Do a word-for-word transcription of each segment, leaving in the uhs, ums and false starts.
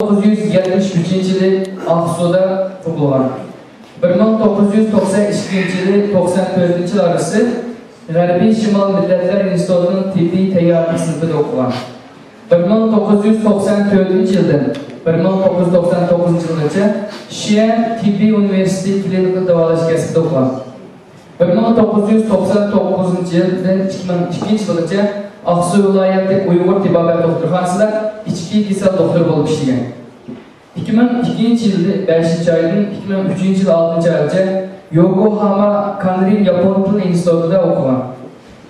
توققۇز يۈز يەتمىش ئۈچىنچى يىلى ئاقسۇدا تۇغۇلغان. بىر مىڭ توققۇز يۈز توقسان ئىككىنچى يىلى توقسان تۆتىنچى يىل ئارىسى غەربىي شىمال مىللەتلەر ئىنستىتۇتىنىڭ تېببىي تەييارلىق سىنىپىدا ئوقۇغان. بىر مىڭ توققۇز يۈز توقسان تۆتىنچى يىلدىن بىر مىڭ توققۇز يۈز توقسان توققۇزىنچى يىلغىچە شىئەن تېببىي ئۇنىۋېرسىتېتى كلىنىكىدا داۋالاش كەسپىدە ئوقۇغان. بىر مىڭ توققۇز يۈز توقسان توققۇزىنچى يىلدىن ئىككى مىڭ ئىككىنچى يىلغىچە ئاقسۇ ۋىلايەتلىك ئۇيغۇر تېبابەت دوختۇرخانىسىدا ئىچكى كېسەل دوختۇرى بولۇپ ئىشلىگەن. ئىككى مىڭ ئىككىنچى يىلى بەشىنچى ئايدىن ئىككى مىڭ ئۈچىنچى يىلى ئالتىنچى ئايغىچە يوكوھاما كانرىن ياپون تىل ئىنستىتۇتىدا ئوقۇغان.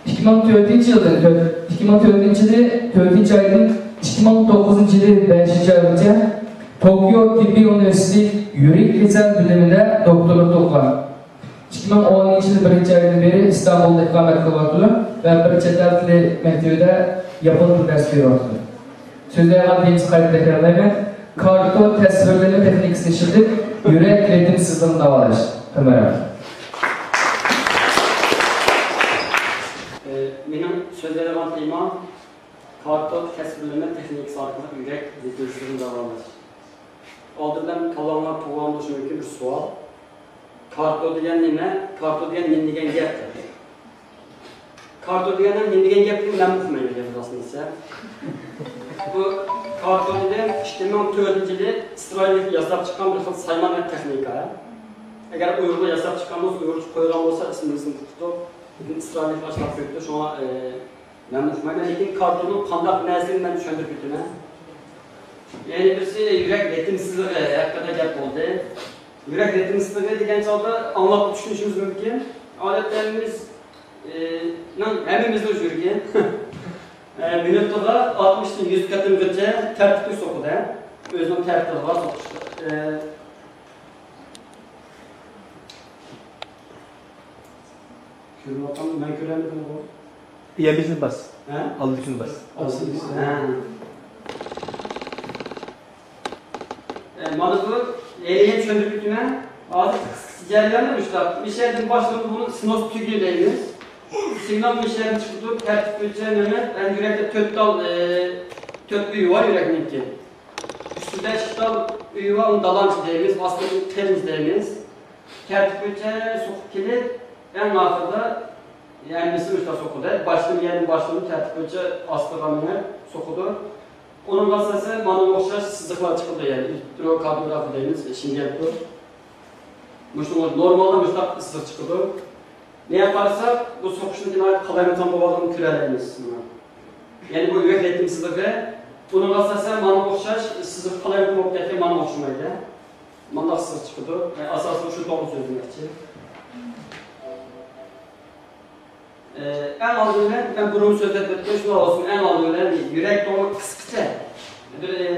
ئىككى مىڭ تۆتىنچى يىلدىن تۆت، ئىككى مىڭ تۆتىنچى يىلى تۆتىنچى ئايدىن ئىككى مىڭ توققۇزىنچى يىلى بەشىنچى ئايغىچە توكيو تېببىي ئۇنىۋېرسىتېتى يۈرەك كېسەل بۆلۈمىدە دوكتورلۇق ئوقۇغان. ئىككى مىڭ ئونىنچى يىلى بىرىنچى ئايدىن بېرى ئىستانبۇلدا ئىقامەت قىلىۋاتىدۇ ۋە بىر چەت ئەل تىلى مەكتىبىدە ياپون تىلى دەرس بېرىۋاتىدۇ. سۆزلەيدىغان دېيىشنى قايتا تەكرارلايمەن. كارتو تەسۋىرلىمە تېخنىكىسىنى ئىشلىتىپ، يۈرەك رىتىمسىزلىقىنى داۋالاش. ھۆرمەت. ئى، مېنىڭ سۆزلەيدىغان تېمام كارتو تەسۋىرلىمە تېخنىكىسى ئارقىلىق يۈرەك رىتىمسىزلىقىنى داۋالاش. ئالدى بىلەن كاللاڭلاردا تۇغۇلغان بولۇشى مۇمكىن بىر سوئال. كارتو دېگەن نېمە؟ كارتو دېگەن نېمە دېگەن گەپ؟ كارتو دېگەننىڭ نېمە دېگەن گەپلىكىنى مەنمۇ ئۇقمايمەن، گەپ راستىنى دېسەم. بۇ كارتو دېدى، ئىككى مىڭ تۆتىنچى يىلى ئىسرائىللىك ياساپ چىققان بىر خىل سايمان ۋە تېخنىكا. ئەگەر ئۇيغۇرلار ياساپ چىققان بولسا، ئۇيغۇرچە قويغان بولسا، ئىسمىمىزنى ئۇنتۇپتۇ. لېكىن ئىسرائىللىك ئاشۇنداق قويۇپتۇ، شۇڭا، ئى، مەن ئۇقمايمەن، لېكىن كارتوننىڭ قانداق نەرسىلىكىنى مەن چۈشەندۈرۈپ ئۆتىمەن. يەنە بىرسى يۈرەك رىتىمسىزلىقى ھەققىدە گەپ بولدى. يۈرەك رىتىمسىزلىقى دېگەن چاغدا ئاڭلاپ چۈشىنىشىمىز مۇمكىن. ئادەتتە ھەممىمىز، ئى، نىڭ، ھەممىمىزنىڭ يۈرىكى، ئە، مىنۇتىغا ئاتمىشتىن يۈز قېتىمغىچە تەرتىپلىك سوقىدۇ. ئۆزىنىڭ تەرتىپىغا سوقۇش. ئە، كۆرۈۋاتقان، مەن كۆرەلمىدىمغۇ؟ يە، بىزنى باس. ھە؟ ئالدىكىنى باس. ئالدىكىنى باس. ھە. ئە، مانا بۇ، ئە، يەنە چۈشەندۈرۈپ ئۆتىمەن. ھازىر قىسقىچە جەرياننى مۇشۇنداق. مىشەدىن باشلىنىدۇ، بۇنى سىنوس تۈگى دەيمىز. سىگنال مىشەدىن چىقىدۇ، تەرتىپ بويىچە نېمە؟ ئەمدى يۈرەكتە تۆت تال، ئە، تۆت ئۆيى بار يۈرەكنىڭكى. ئۈستىدە ئىككى تال ئۆيى بار، ئۇنى دالانچا دەيمىز، ئاستىدىن قېرىنچا دەيمىز. تەرتىپ بويىچە سوقۇپ كېلىپ، ئەڭ ئاخىرىدا ھەممىسى مۇشۇنداق سوقىدۇ. باشلىما يەردىن باشلىنىدۇ، تەرتىپ بويىچە ئاستىغا مېڭىپ سوقىدۇ. ئۇنىڭغا ئاساسەن مانا ئوخشاش سىزىقلار چىقىدۇ، يەنى ئېلېكتروكاردىيوگراف دەيمىز، شىنگەنتو. مۇشۇ نورمالدا مۇشۇنداق سىزىق چىقىدۇ. نېمە قارىساق، بۇ سوقۇشنىڭ ناھايىتى قالايمىقان بولغانلىقىنى كۆرەلەيمىز. يەنى بۇ يۈرەك رىتىمسىزلىقى. بۇنىڭغا ئاساسەن مانا ئوخشاش سىزىق قالايمىقان بولۇپ كەتكەن، مانا ئوخشىمايدۇ. مانداق سىزىق چىقىدۇ. ئاساسەن شۇ توغرا سۆزلىمەكچى. ئەڭ ئالدى بىلەن، مەن بۇرۇن سۆزلەپ ئۆتكەن شۇلار بولسۇن، ئەڭ ئالدى بىلەن يۈرەك توغرا قىسقىچە بىر، ئە،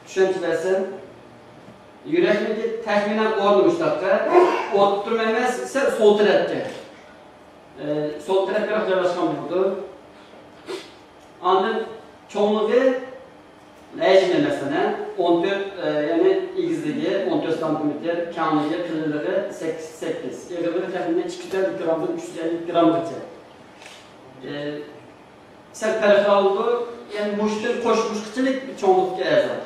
چۈشەنچە بەرسەم، يۈرەكنىڭكى تەخمىنەن ئورنى مۇشۇنداق، ئوتتۇرىما ئەمەس، سەل سول تەرەپكە، ئە، سول تەرەپكىراق جايلاشقان بولىدۇ. ئاندىن چوڭلۇقى، ھەجمى مەسىلەن، ئون تۆت، ئە، يەنى ئېگىزلىكى ئون تۆت سانتىمېتىر، كەڭلىكى، قېلىنلىقى سەككىز، سەككىز، ئېغىرلىقى تەخمىنەن ئىككى يۈز ئەللىك گرامدىن ئۈچ يۈز ئەللىك گرامغىچە. ئە، سەل پەرقلىق بولىدۇ. يەنى مۇشتتىن قوش مۇشتقىچىلىك بىر چوڭلۇقتىكى ئەزا.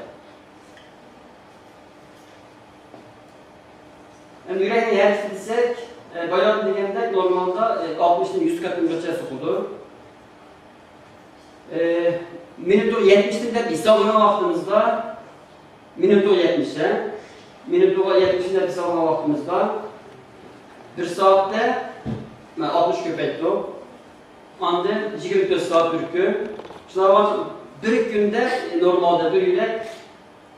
ئەمدى يۈرەكنىڭ ھەرىكىتى دېسەك، ئە، بايام دېگەندەك نورمالدا، ئە، ئاتمىشتىن يۈز قېتىمغىچە سوقىدۇ. ئە، مىنۇتىغا يەتمىشتىن دەپ ھېسابلىغان ۋاقتىمىزدا، مىنۇتىغا يەتمىش، ھە؟ مىنۇتىغا يەتمىش دەپ ھېسابلىغان ۋاقتىمىزدا، بىر سائەتتە، مانا، ئاتمىش كۆپەيتتۇق. ئاندىن يىگىرمە تۆت سائەت بىر كۈن. شۇنداق بىر كۈندە، ئە، نورمالدا بىر يۈرەك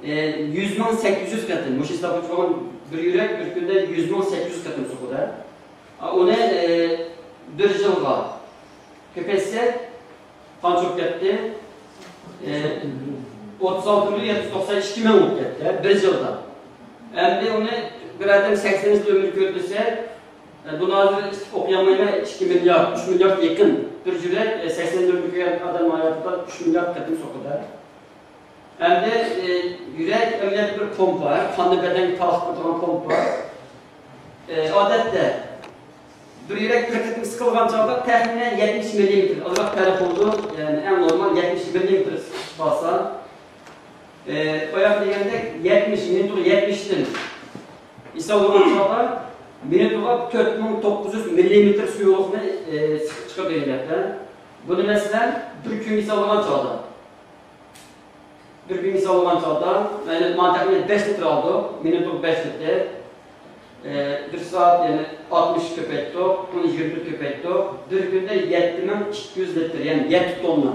ئى، يۈز مىڭ سەككىز يۈز قېتىم، مۇشۇ ھېساب قىلىپ بىر يۈرەك بىر كۈندە يۈز مىڭ سەككىز يۈز قېتىم سوقىدۇ. ئا، ئۇنى، ئى، بىر يىلغا كۆپەيتسەك، قانچە بولۇپ كەتتى؟ ئى، ئوتتۇز ئالتە مىليون يەتتە يۈز توقسان ئىككى مىڭ بولۇپ كەتتى، بىر يىلدا. ئەمدى ئۇنى بىر ئادەم سەكسەن يىل ئۆمۈر كۆردى دېسەك، ئى، بۇنى ھازىر ئوقۇيالمايمەن، ئىككى مىليارد، ئۈچ مىليارد يېقىن. بىر يۈرەك، ئى، سەكسەن يىل ئۆمۈر كۆرگەن ئادەم ھاياتىدا ئۈچ مىليارد قېتىم سوقىدۇ. ئەمدى، ئى، يۈرەك ئەمەلىيەتتە بىر پومپا، قاننى بەدەنگە تارقىتىدىغان پومپا. ئى، ئادەتتە بىر يۈرەك بىر قېتىم سىقىلغان چاغدا تەخمىنەن يەتمىش مىللىمېتىر، ئازراق پەرق بولىدۇ. يەنى ئەڭ نورمال يەتمىش مىللىمېتىر سىقىپ قالسا. ئە، باياقتا دېگەندەك، يەتمىش، مىنۇتىغا يەتمىشتىن ھېسابلىغان چاغدا، مىنۇتىغا تۆت مىڭ توققۇز يۈز مىللىمېتىر سۇيۇقلۇقنى، ئە، سىقىپ چىقىرىدۇ دېگەن گەپتە. بۇنى، مەسىلەن، بىر كۈنگە ھېسابلىغان چاغدا، بىر كۈنگە ھېسابلىغان چاغدا، مەيلى، مانا تەخمىنەن بەش لىتىر ئالدۇق، مىنۇتىغا بەش لىتىر. ئە، بىر سائەت، يەنى ئاتمىش كۆپەيتتۇق، ئۇنى يىگىرمە تۆت كۆپەيتتۇق. بىر كۈندە يەتتە مىڭ ئىككى يۈز لىتىر، يەنى يەتتە توننا.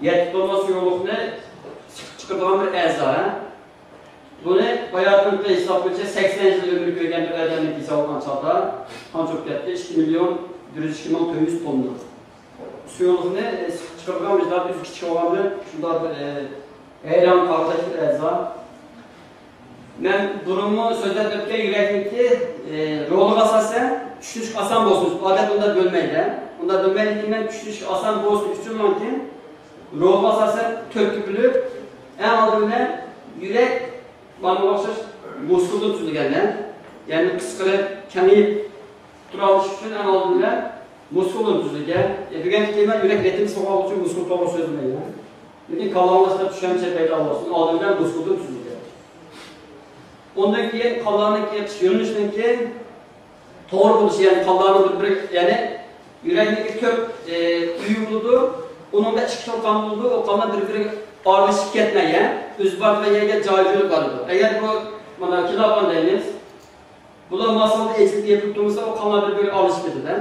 يەتتە توننا سۇيۇقلۇقنى سىقىپ چىقىرىدىغان بىر ئەزا، ھە؟ بۇنى باياتىنقى ھېساب بويىچە سەكسەن يىل ئۆمۈر كۆرگەن بىر ئادەمنى ھېساب قىلغان چاغدا قانچە بولۇپ كەتتى؟ ئىككى مىليون بىر يۈز ئىككى مىڭ تۆت يۈز توننا. سۇيۇقلۇقنى، ئە، سىقىپ چىقىرىدىغان مىقدار ئۆزى كىچىك بولغان بىلەن شۇنداق بىر، ئە، ھەيران قالغۇدەك بىر ئەزا. مەن بۇرۇنمۇ سۆزلەپ ئۆتكەن يۈرەكنىڭكى، ئە، رولىغا ئاساسەن چۈشىنىشكە ئاسان بولسۇن. ئادەت ئۇنداق بۆلمەيدۇ. ئۇنداق بۆلمەيدىكىن مەن چۈشىنىشكە ئاسان بولسۇن ئۈچۈن ماڭكىن رولىغا ئاساسەن تۆتكە بۆلۈپ، ئەڭ ئالدى بىلەن يۈرەك ماڭا ئوخشاش مۇسكۇلدىن تۈزۈلگەن، يەنى قىسقىرىپ، كېڭىيىپ تۇرالىشى ئۈچۈن ئەڭ ئالدى بىلەن مۇسكۇلدىن تۈزۈلگەن. ئە، بۈگۈنكى تېما يۈرەك رىتىمىسى بولغانلىقى ئۈچۈن مۇسكۇل توغرا سۆزلىمەيمەن. لېكىن كاللاڭلاشتا چۈشەنچە پەيدا بولسۇن. ئالدى بىلەن مۇسكۇلدىن تۈزۈلگەن. ئۇندىن كېيىن كاللانىڭ ئېقىش يۆنىلىشىنىڭكى توغرا بولۇشى، يەنى كاللانىڭ بىر، بىر، يەنى يۈرەكنىڭكى تۆت، ئە، ئۆيى بولىدۇ. ئۇنىڭدا ئىككى خىل قان بولىدۇ. ئۇ قانلار بىر-بىرىگە ئارىلىشىپ كەتمەي، يە، ئۆزى بارىدىغان يەرگە جايى جويلۇپ بارىدۇ. ئەگەر بۇ، مانا، كىلاپان دەيمىز. بۇلار ماسالدا ئېچىلىپ يېپىلىپ تۇرمىسا، ئۇ قانلار بىر-بىرىگە ئارىلىشىپ كېتىدۇ.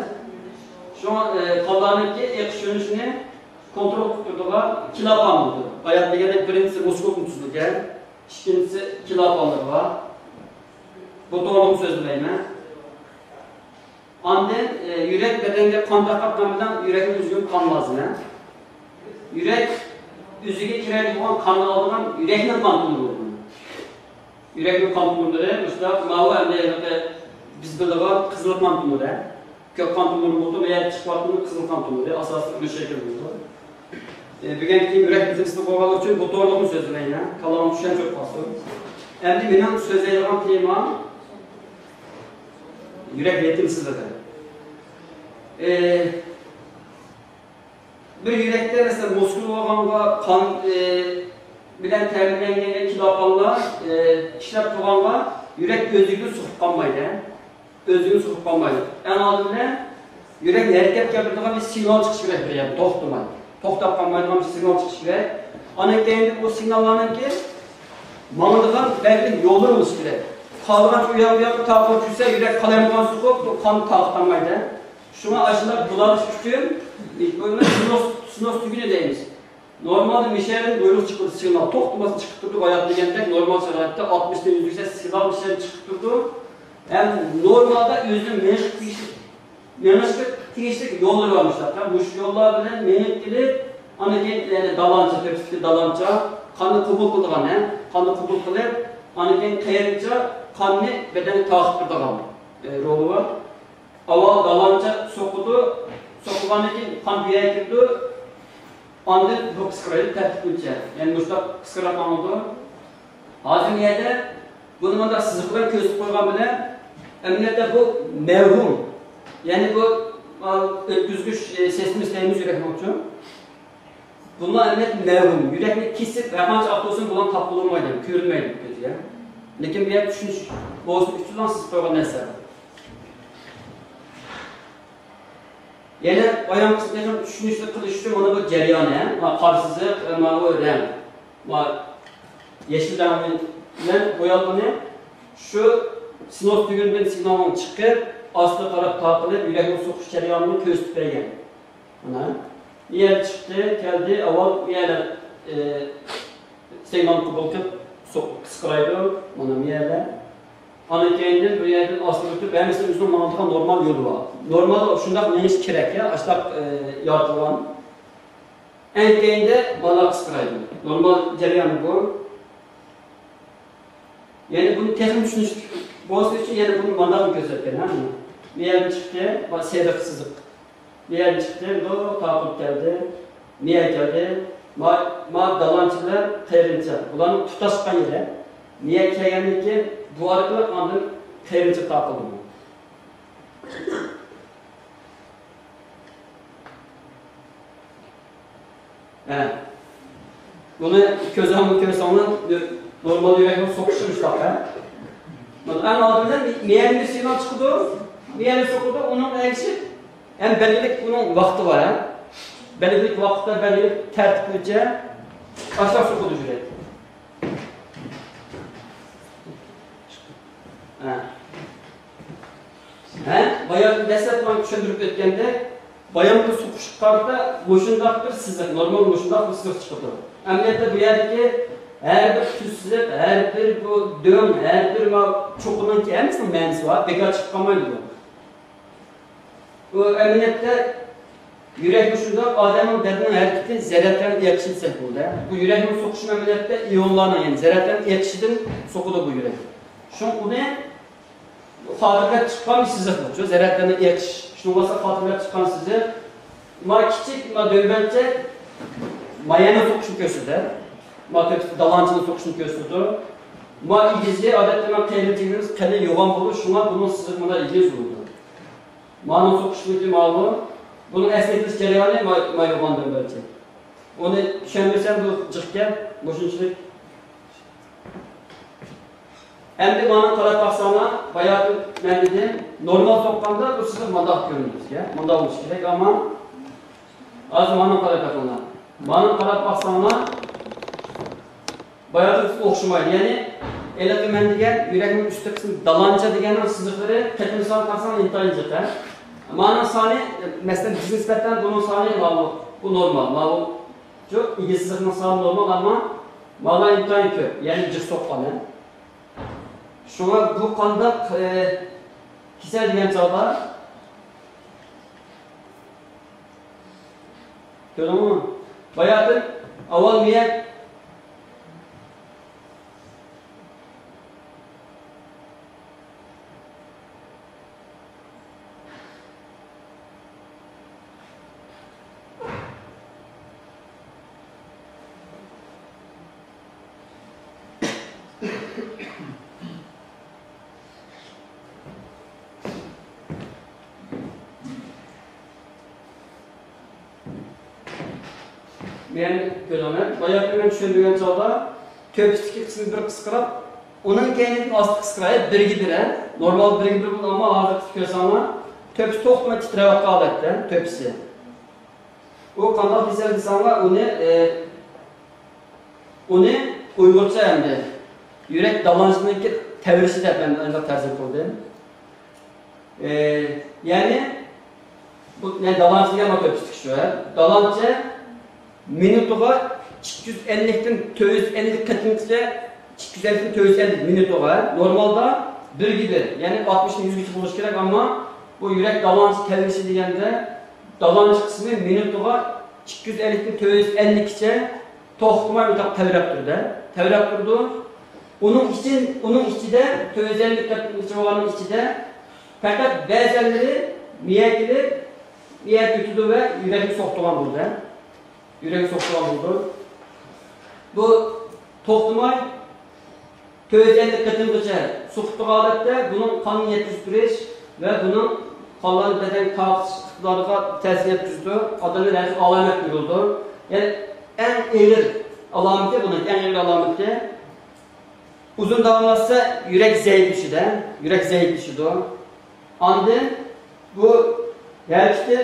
شۇڭا، ئە، كاللانىڭكى ئېقىش يۆنىلىشىنى كونترول قىلىپ تۇرىدىغان كىلاپان بولىدۇ. باياق دېگەندەك، بىرىنچىسى مۇسكۇلدىن تۈزۈلگەن، ئىككىنچىسى كىلاپانلىرى بار. بۇ توغرىلىق سۆزلىمەيمەن. ئاندىن، ئە، يۈرەك بەدەنگە قان تارقاتقان بىلەن يۈرەكنىڭ ئۆزىگە قان لازىم، ھە؟ يۈرەك ئۆزىگە كېرەكلىك بولغان قاننى ئالىدىغان يۈرەكنىڭ قان تومۇرى بولىدۇ. يۈرەكنىڭ قان تومۇرلىرى مۇشۇنداق ماۋۇ، ئەمدى ھېلىقى بىز بىلىدىغان قىزىل قان تومۇرى، ھە؟ كۆك قان تومۇرى بولدى، بۇ يەردە چىقىۋاتقىنى قىزىل قان تومۇرى، ئاساسلىق مۇشۇ شەكىلدە بولىدۇ. ئە، بۈگۈنكى يۈرەك رىتىمىسىدا بولغانلىقى ئۈچۈن بۇ توغرىلىقنى سۆزلىمەيمەن، كاللام چۈشەنچە بولۇپ قالسۇن. ئەمدى مېنىڭ سۆزلەيدىغان تېمام يۈرەك رىتىمسىزلىقى. ئە، بىر يۈرەكتە، مەسىلەن، مۇسكۇل بولغانغا، قان، ئى، بىلەن تەمىنلەنگەن كىلاپانلار، ئى، ئىشلەپ تۇرغانغا يۈرەك ئۆزلۈكىدىن سوقۇپ قالمايدۇ. ئۆزلۈكىدىن سوقۇپ قالمايدۇ. ئەڭ ئالدى بىلەن يۈرەكنى ھەرىكەتكە كەلتۈرىدىغان بىر سىگنال چىقىشى كېرەك، يەنى توختىماي. توختاپ قالمايدىغان بىر سىگنال چىقىشى كېرەك. ئاندىن كېيىن بۇ سىگناللارنىڭكى ماڭىدىغان بەلگىلىك يوللىرى بولۇشى كېرەك. خالىغانچە ئۇ ياق بۇ ياققا تارقىلىپ يۈرسە، يۈرەك قالايمىقان سوقۇپ، بۇ قان تارقىتالمايدۇ. شۇڭا ئاشۇنداق بولۇش ئۈچۈن بۇنى سىنوس، سىنوس تۈگۈنى دەيمىز. نورمالدا مىشەدىن بۇيرۇق چىقىدۇ، سىگنال توختىماستىن چىقىپ تۇرىدۇ. باياق دېگەندەك، نورمال شارائىتتا ئاتمىشتىن يۈز يۈرسە، سىگنال مىشەدىن چىقىپ تۇرىدۇ. ھەم نورمالدا ئۆزىنىڭ مېڭىشقا تېگىشلىك، مېڭىشقا تېگىشلىك يوللىرى بار مۇشۇنداق. مۇشۇ يوللار بىلەن مېڭىپ كېلىپ، ئاندىن كېيىن يەنە دالانچا، تۆپىسىدىكى دالانچا قاننى قوبۇل قىلىدىغان، ھە؟ قاننى قوبۇل قىلىپ، ئاندىن كېيىن قېرىنچا قاننى بەدەنگە تارقىتىپ تۇرىدىغان، ئە، رولى بار. ئاۋۋال دالانچا سوقىدۇ، سوقۇلغاندىن كېيىن قان بۇ يەرگە كىرىدۇ، ئاندىن بۇ قىسقىرايدۇ، تەرتىپ بويىچە. يەنى مۇشۇنداق قىسقىراپ ماڭىدۇ. ھازىر بۇ يەردە بۇنى مۇنداق سىزىق بىلەن كۆرسىتىپ قويغان بىلەن، ئەمەلىيەتتە بۇ مەۋھۇم. يەنى بۇ، ئا، ئۆتكۈزگۈچ، ئە، سىستېمىسى دەيمىز يۈرەكنىڭ ئۈچۈن. بۇلار ئەمەلىيەتتە مەۋھۇم. يۈرەكنى كېسىپ، ھەرقانچە ئاق بولسۇن، بۇلارنى تاپقىلى بولمايدۇ، كۆرۈنمەيدۇ كۆزگە. لېكىن بۇ يەردە چۈشىنىش بولسۇن ئۈچۈنلا سىزىپ قويغان نەرسە. يەنە بايام قىسمى تېخىمۇ چۈشىنىشلىك قىلىش ئۈچۈن مانا بۇ جەريان، ھە؟ مانا قارا سىزىق، مانا بۇ رەڭ. مانا يېشىل رەڭ بىلەن بويالغىنى شۇ سىنوس تۈگۈنىدىن سىگنالنىڭ چىقىپ، ئاستىغا قاراپ تارقىلىپ، يۈرەكنىڭ سوقۇش جەريانىنى كۆرسىتىپ بەرگەن. مانا، بۇ يەر چىقتى، كەلدى، ئاۋۋال بۇ يەرلەر، ئى، سىگنالنى قوبۇل قىلىپ، سوق-، قىسقىرايدۇ، مانا بۇ يەرلەر. ئاندىن كېيىندىن بۇ يەردىن ئاستىغا ئۆتۈپ، ھەممىسىنىڭ ئۆزىنىڭ ماڭىدىغان نورمال يولى بار. نورمال شۇنداق مېڭىش كېرەك، يا، ئاشۇنداق، ئى، يارىتىلغان. ئەڭ كېيىندە مانا قىسقىرايدۇ. نورمال جەريانى بۇ. يەنى بۇنى تېخىمۇ چۈشىنىش بولسۇن ئۈچۈن يەنە بۇنى مانداقمۇ كۆرسەتكەن، ھە، مانا. بۇ يەردىن چىقتى، مانا سېرىق سىزىق. بۇ يەردىن چىقتى، مۇنداق تارقىلىپ كەلدى. بۇ يەرگە كەلدى. ما، ما دالانچا بىلەن قېرىنچا. بۇلارنىڭ تۇتاشقان يېرى. بۇ يەرگە كەلگەندىن كېيىن بۇ ئارقىلىق ئاندىن قېرىنچا تارقىلىدۇ. ھە. بۇنى كۆز ئالدىغا كەلتۈرسەڭلار، نورمال يۈرەكنىڭ سوقۇشى مۇشۇنداق، ھە؟ مانا ئەڭ ئالدى بىلەن مىيەدىن بىر سىگنال چىقىدۇ، مىيەدىن سوقىدۇ، ئۇنىڭغا ئەگىشىپ، ھەم بەلگىلىك ئۇنىڭ ۋاقتى بار، ھە؟ بەلگىلىك ۋاقىتتا، بەلگىلىك تەرتىپ بويىچە ئاشۇنداق سوقىدۇ يۈرەك. ھە. ھە؟ بايا دەسلەپ ماڭا چۈشەندۈرۈپ ئۆتكەندەك، بايامقى سوقۇشقا قارىتا مۇشۇنداق بىر سىزىق، نورمال مۇشۇنداق بىر سىزىق چىقىدۇ. ئەمەلىيەتتە بۇ يەردىكى ھەر بىر تۈز سىزىق، ھەر بىر بۇ دۆڭ، ھەر بىر ما چوققىنىڭكى ھەممىسىنىڭ مەنىسى بار، بىكار چىقىپ قالمايدۇ بۇ. بۇ ئەمەلىيەتتە يۈرەكمۇ شۇنداق، ئادەمنىڭ بەدىنىنىڭ ھەرىكىتى زەرەتلەرنىڭ ئېقىشى دېسەك بولىدۇ. بۇ يۈرەكنىڭ سوقۇشىمۇ ئەمەلىيەتتە ئىئونلارنىڭ، يەنى زەرەتلەرنىڭ ئېقىشىدىن سوقىدۇ بۇ يۈرەك. شۇڭا ئۇنى خاتىرىلەپ چىققان سىزىق بۇ، شۇ زەرەتلەرنىڭ ئېقىش. شۇنىڭغا خاتىرىلەپ چىققان سىزىق. ما كىچىك، ما دۆمبەلچە، ما يەنە سوقۇشنى كۆرسىتىدۇ. ما تۆپىسى دالانچىنىڭ سوقۇشنى كۆرسىتىدۇ. ما ئېگىزى، ئادەتتە ما قېرىن جىگىرىمىز قېنى يوغان بولۇپ، شۇڭا بۇنىڭ سىزىقى مۇنداق ئېگىز بولىدۇ. مانىڭ سوقۇشلۇقى ماۋۇ. بۇنىڭ ئەسلى ئېيتىلىش جەريانى ما-، ما يوغان دۆمبەلچە. ئۇنى چۈشەنمىسەم بۇ جىقكەن، مۇشۇنچىلىك. ئەمدى مانا قاراپ باقساڭلار، باياتىن مەن دېدىم، نورمال سوققاندا بۇ سىزىق مۇنداق كۆرۈنىدۇ بىزگە. مۇنداق بولۇشى كېرەك، ئەمما ھازىر مانا قاراپ بېقىڭلار. مانا قاراپ باقساڭلار، باياتىنقىسىغا ئوخشىمايدۇ. يەنى، ھېلىقى مەن دېگەن يۈرەكنىڭ ئۈستى قىسمى دالانچا دېگەننىڭ سىزىقلىرى قېتىم سانى قارىساڭ ئىنتايىن جىق، ھە؟ مانىڭ سانى، مەسىلەن، بىزگە نىسبەتەن بۇنىڭ سانى ماۋۇ، بۇ نورمال، ماۋۇ شۇ ئېگىز سىزىقنىڭ سانى نورمال، ئەمما مانا ئىنتايىن كۆپ، يەنى جىق سوققان، ھە؟ شۇڭا بۇ قانداق، ئە، كېسەل دېگەن چاغدا، كۆردۈڭمۇ؟ باياتىن ئاۋۋال مىيەك مەن كۆرۈڭلار، باياقى مەن چۈشەندۈرگەن چاغدا تۆپىسىدىكى قىسمى بىر قىسقىراپ، ئۇنىڭ كەينىدىن ئاستا قىسقىرايدۇ، بىرگە بىر، ھە؟ نورمال بىرگە بىر بولىدۇ، ئەمما ھازىرقى كۆرسەڭلار، تۆپىسى توختىماي تىترەۋاتقان ھالەتتە، تۆپىسى. ئۇ قانداق كېسەل دېسەڭلار، ئۇنى، ئە، ئۇنى ئۇيغۇرچە ئەمدى يۈرەك دالانچىنىڭكى تەۋرىشى دەپ مەن ئانداق تەرجىمە قىلدىم. ئى، يەنى، بۇ، يەنى دالانچا دېگەن ما تۆپىسىدىكى شۇ، ھە؟ دالانچا مىنۇتىغا ئىككى يۈز ئەللىكتىن تۆت يۈز ئەللىك قېتىمغىچە، ئىككى يۈز ئەللىكتىن تۆت يۈز ئەللىك مىنۇتىغا، نورمالدا بىرگە بىر، يەنى ئاتمىشتىن يۈزگىچە بولۇشى كېرەك، ئەمما بۇ يۈرەك دالانچا تەۋرىشى دېگەندە، دالانچا قىسمى مىنۇتىغا ئىككى يۈز ئەللىكتىن تۆت يۈز ئەللىككىچە توختىماي مۇنداق تەۋرەپ تۇرىدۇ، تەۋرەپ تۇرىدۇ. ئۇنىڭ ئىچىن-، ئۇنىڭ ئىچىدە تۆت يۈز ئەللىك قېتىمغىچە بولغاننىڭ ئىچىدە پەقەت بەزەنلىرى مىيەكلىك، مىيەك ئۆتىدۇ ۋە يۈرەكنى سوقىدىغان بولىدۇ. يۈرەكنى سوقىدىغان بولىدۇ. بۇ توختىماي تۆت يۈز ئەللىك قېتىمغىچە سوقۇپ تۇرغان ھالەتتە بۇنىڭ قاننى يەتكۈزۈپ تۇرۇش ۋە بۇنىڭ قانلارنى بەدەنگە تارقىتىش ئىقتىدارىغا تەسىر يەتكۈزىدۇ. ئادەمدە ھەر خىل ئالامەت كۆرۈلىدۇ. يەنى ئەڭ ئېغىر ئالامىتى، بۇنىڭ ئەڭ ئېغىر ئالامىتى، ئۇزۇن داۋاملاشسا يۈرەك زەئىپلىشىدۇ، يۈرەك زەئىپلىشىدۇ. ئاندىن بۇ ھەرىكىتى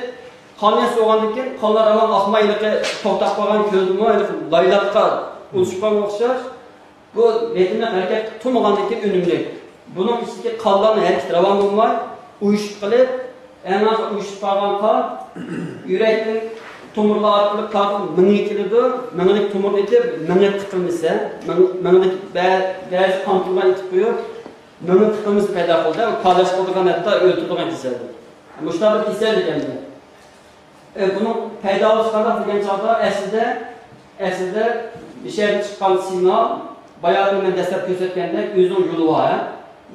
قان ياسىۋالغاندىن كېيىن قانلار راۋان ئاقماي، ھېلىقى توختاپ قالغان كۆزدىمۇ ھېلىقى لايلاققا ئۇلىشىپ قالغان ئوخشاش. بۇ رىتىملىق ھەرىكەت قىلمىغاندىن كېيىن ئۈنۈملۈك. بۇنىڭ ئىچىدىكى قانلارنىڭ ھەرىكىتى راۋان بولماي، ئۇيۇشۇپ قېلىپ، ئەڭ ئاخىرى ئۇيۇشۇپ قالغان قان يۈرەكنىڭ تومۇرلار ئارقىلىق تارتىپ مېڭىگە كېلىدۇ. مېڭىدىكى تومۇرنى ئېتىپ، مېڭە تىقىلمىسى، مېڭ-، مېڭىدىكى بە-، بەزى قان تومۇرلارنى ئېتىپ قويۇپ، مېڭە تىقىلمىسى پەيدا قىلىدۇ. پالەچ قىلىدىغان، ھەتتا ئۆلتۈرىدىغان كېسەل. مۇشۇنداق بىر كېسەل ئىكەن. ئە، بۇنىڭ پەيدا بولۇشى قانداق دېگەن چاغدا، ئەسلىدە، ئەسلىدە مىشەدىن چىققان سىگنال، باياقى مەن دەسلەپ كۆرسەتكەندەك، ئۆزىنىڭ يولى بار، ھە؟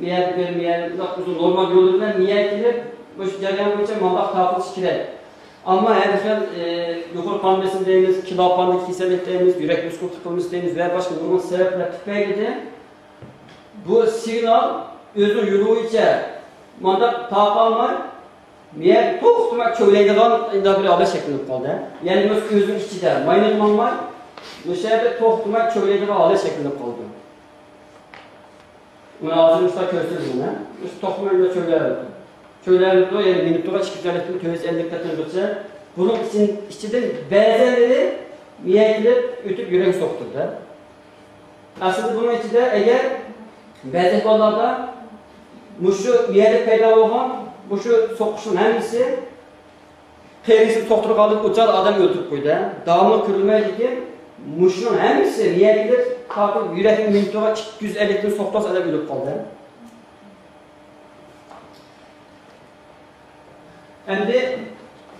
مىيەدىن بېرى، مىيەدىن ئۇنداق ئۇزۇن نورمال يولى بىلەن مىيەگە كېلىپ، مۇشۇ جەريان بويىچە مانداق تارقىلىشى كېرەك. ئەمما ھەر خىل، ئى، يۇقىرى قان بېسىمى دەيمىز، كىلى ئاپاندىكى كېسەللىك دەيمىز، يۈرەك مۇسكۇل تىقىلمىسى دەيمىز ۋە باشقا نۇرغۇن سەۋەبلەر تۈپەيلىدىن بۇ سىگنال ئۆزىنىڭ يولى بويىچە مانداق تارقالماي، مىيە توختىماي كۆۋلەيدىغان ئۇنداق بىر ھالەت شەكىللىنىپ قالدى. يەنى مۇشۇ ئۆزىنىڭ ئىچىدە ماينىغا ماڭماي، مۇشۇ يەردە توختىماي چۆگىلەيدىغان ھالەت شەكىللىنىپ قالىدۇ. مانا ھازىر مۇشۇنداق كۆرسىتىمەن. مۇشۇ توختىماي چۆگىلەۋېرىدۇ. چۆگىلەۋېرىدۇ، يەنى مىنۇتىغا ئىككى يۈز ئەللىكتىن تۆت يۈز ئەللىك قېتىمغىچە. بۇنىڭ ئىچىن-، ئىچىدىن بەزىلىرى مىيەگە كېلىپ ئۆتۈپ يۈرەكنى سوقتۇرىدۇ. ئەسلىدە بۇنىڭ ئىچىدە ئەگەر بەزى ئەھۋاللاردا مۇشۇ مىيەدە پەيدا بولغان مۇشۇ سوقۇشنىڭ ھەممىسى قېرىسىنى سوقتۇرغانلىق ئۇ چاغدا ئادەم ئۆلتۈرۈپ قويدى. داۋاملىق كۆرۈلمەيدۇ، لېكىن مۇشۇنىڭ ھەممىسى مىيەگە كېلىپ تارتىپ يۈرەكنىڭ مىنۇتىغا ئىككى يۈز ئەللىكتىن سوقتۇرسا ئادەم ئۆلۈپ قالدى. ئەمدى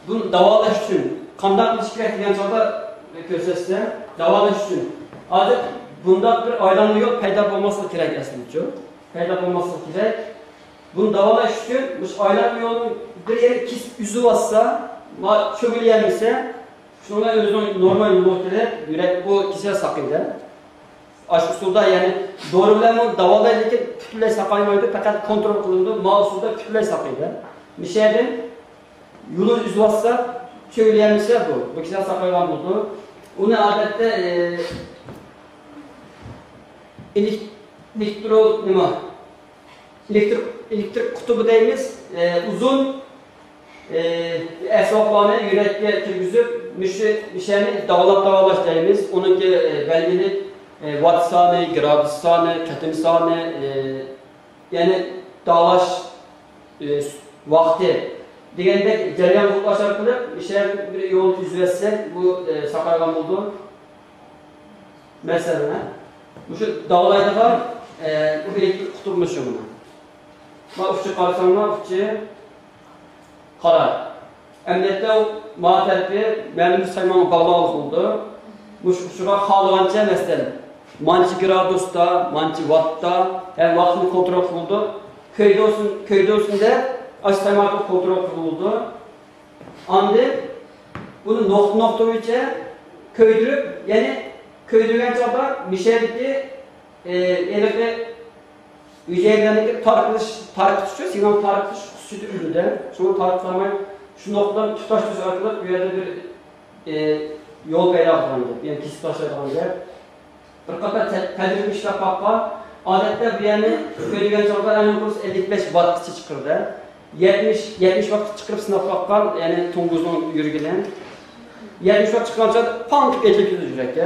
بۇنى داۋالاش ئۈچۈن قانداق قىلىش كېرەك دېگەن چاغدا كۆرسەتسە، داۋالاش ئۈچۈن ھازىر بۇنداق بىر ئايلانما يول پەيدا بولماسلىقى كېرەك ئەسلىدىچۇ. پەيدا بولماسلىقى كېرەك. بۇنى داۋالاش ئۈچۈن مۇشۇ ئايلانما يولنىڭ بىر يېرى كېسىپ ئۈزۈۋاتسا، ما-، چۆگىلىيەلمىسە، شۇنىڭ بىلەن ئۆزىنىڭ نورمال يولىغا كېلىپ، يۈرەك بۇ كېسەل ساقىيدۇ. ئاشۇ ئۇسۇلدا، يەنى دورا بىلەنمۇ داۋالايدۇ، لېكىن پۈتۈنلەي ساقايمايدۇ، پەقەت كونترول قىلىنىدۇ. ما ئۇسۇلدا پۈتۈنلەي ساقىيدۇ. مىشەدىن يولىنى ئۈزۈۋاتسا، چۆگىلىيەلمىسە بۇ، بۇ كېسەل ساقايغان بولىدۇ. ئۇنى ئادەتتە، ئى، ئېلېك-، ئېلېكترو-، نېمە؟ ئېلېكتر، ئېلېكتر قۇتۇبى دەيمىز، ئى، ئۇزۇن، ئى، ئەسۋابلارنى يۈرەككە كىرگۈزۈپ، مۇشۇ مىشەنى داۋالاپ داۋالاش دەيمىز. ئۇنىڭكى، ئى، بەلگىلىك، ئى، ۋات سانى، گرادۇس سانى، قېتىم سانى، ئى، يەنى داۋالاش، ئى، ۋاقتى دېگەندەك جەريان بولۇپ ئاشۇ ئارقىلىق مىشەن بىر يول ئۈزۈۋەتسەك، بۇ، ئى، ساقايغان بولىدۇ. مەسىلەن، مۇشۇ داۋالايدىغان، ئە، بۇ ئېلېكتىر قۇتۇبى مۇشۇ مانا. ما ئۇچى قارىساڭلار، ئۇچى قارا. ئەمەلىيەتتە ئۇ ما تەرىپى مەلۇم بىر سايمانغا باغلانغان بولىدۇ. مۇشۇ ئۇچىغا خالىغانچە، مەسىلەن، مانچە گرادۇستا، مانچە ۋاتتا، ھەم ۋاقىتنى كونترول قىلىدۇ. كۆيدۈرسۇن، كۆيدۈرسۇن دەپ، ئاشۇ سايمانغا كونترول قىلىدۇ. ئاندىن بۇنى نۇقتا نۇقتا بويىچە كۆيدۈرۈپ، يەنى كۆيدۈرگەن چاغدا مىشەدىكى، ئى، ھېلىقى ھۈجەيرىلەرنىڭكى تارقىلىش، تارقىتىشى، سىگنال تارقىتىش خۇسۇسىيىتى ئۆلىدە. شۇڭا تارقىتالماي، شۇ نۇقتىدىن تۇتاش تۈزۈش ئارقىلىق بۇ يەردە بىر، ئى، يول پەيدا قىلغان گەپ، يەنى كېسىپ تاشلايدىغان گەپ. بىر قاتار تە-، تەجرىبە ئىشلەپ باققان. ئادەتتە بۇ يەرنى كۆيدۈرگەن چاغدا ئەڭ يۇقىرىسى ئەللىك بەش ۋاتقىچە چىقىرىدۇ. يەتمىش، يەتمىش ۋاتقىچە چىقىرىپ سىناپ باققان، يەنى توڭگۇزنىڭ يۈرىكىنى. يەتمىش ۋات چىققان چاغدا پاڭ دەپ ئېتىلىپ كېتىدۇ يۈرەك.